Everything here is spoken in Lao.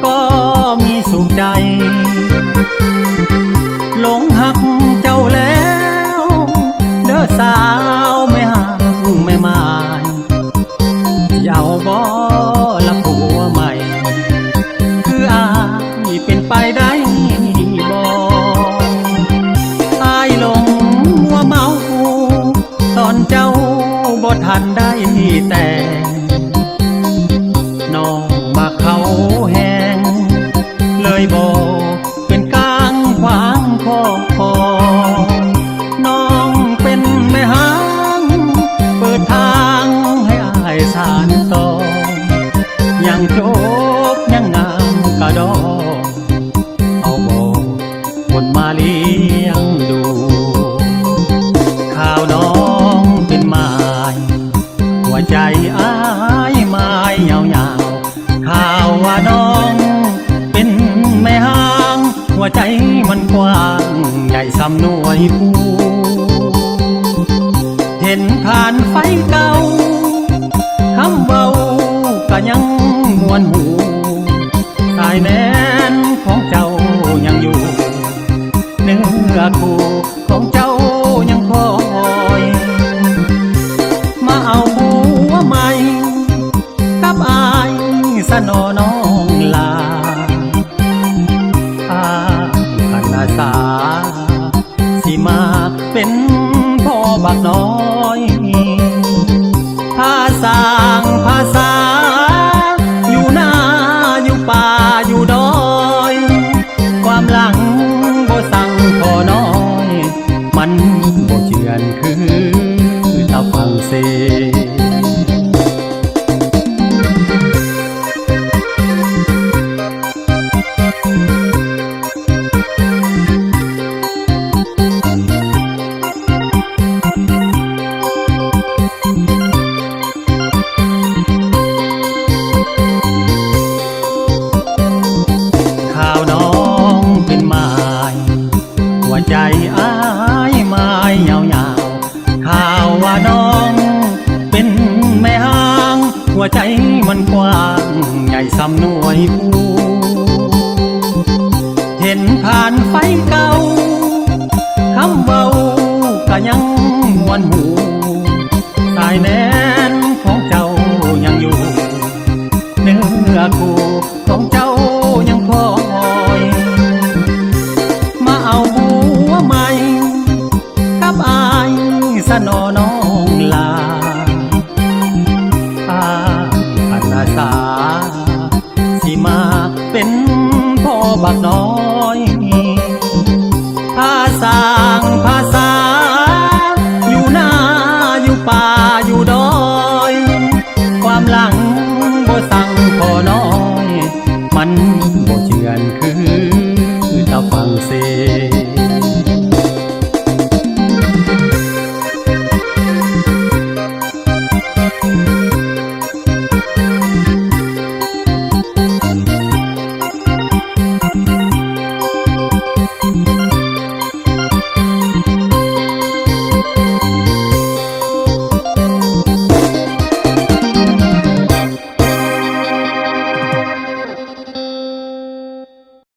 ກໍມີສຸກໃຈ ຫຼົງຮັກເຈົ້າແລ້ວເດີສາວແມ່ຮັກແມ່ໝ້າຍ ຊິເອົາບໍ່ລະຜົວໃໝ່ ຄືອ້າຍເປັນໄປໄດ້ບໍ່? ອ້າຍຫຼົງມົວເມົາ ຕອນເຈົ້າບໍ່ທັນໄດ້ແຕ່ງ ນ້ອງມັກເຂົາແຮງ ເລີຍບໍ່ເປັນກາງຂວາງຄອບຄອງ. ນ້ອງເປັນແມ່ຮ້າງ ເປີດທາງໃຫ້ອ້າຍສານຕໍ່ ຍັງຈົບຍັງງາມກະດອງ ເອົາບໍ່ຄົນມາລ້ຽງດູ. ຂ່າວນ້ອງເປັນໝ້າຍ ຫົວໃຈອ້າຍໝ້າຍຍາວໆ ຂ່າວວ່ານ້ອງເປັນແມ່ຮ້າງ ຫົວໃຈມັນກວ້າງໃຫຍ່ສ່ຳໜ່ວຍພູ. ເຫັນຖ່ານໄຟເກົ່າ ຄຳເວົ້າກະຍັງມ່ວນຫູ ສາຍແໜ້ນຂອງເຈົ້າຍັງຢູ່ ເນື້ອຄູ່ຂອງເຈົ້າຍັງຄອຍ ມາເອົາຜົວໃໝ່ກັບອ້າຍສະໜໍ້ນ້ອງຫຼ້າ. ອ້າຍພັນອາສາ ຊິມາເປັນພໍ່ບັກນ້ອຍ ພາສ້າງພາສາ ຢູ່ນາຢູ່ປ່າຢູ່ດອຍ ຄວາມຫຼັງບໍ່ສັ່ງຂໍນ້ອຍ ມັນບໍ່ເຈື່ອນຄືຕາຝັ່ງເສ. ຂ່າວນ້ອງເປັນໝ້າຍ ຫົວໃຈອ້າຍໝ້າຍຍາວໆ ຂ່າວວ່ານ້ອງເປັນແມ່ຮ້າງ ຫົວໃຈມັນກວ້າງໃຫຍ່ສ່ຳໜ່ວຍພູ. ເຫັນຖ່ານໄຟເກົ່າ ຄຳເວົ້າກະຍັງມ່ວນຫູ ສາຍແໜ້ນຂອງເຈົ້າຍັງຢູ່ ເນື້ອຄູ່ຂອງເຈົ້າຍັງຄອຍ ມາເອົາຜົວໃໝ່ກັບອ້າຍສະໜໍ້ນ້ອງຫຼ້າ. ອ້າຍພັນອາສາ ຊິມາເປັນພໍ່ບັກນ້ອຍ ພາສ້າງພາສາ ຢູ່ນາຢູ່ປ່າຢູ່ດອຍ ຄວາມຫຼັງ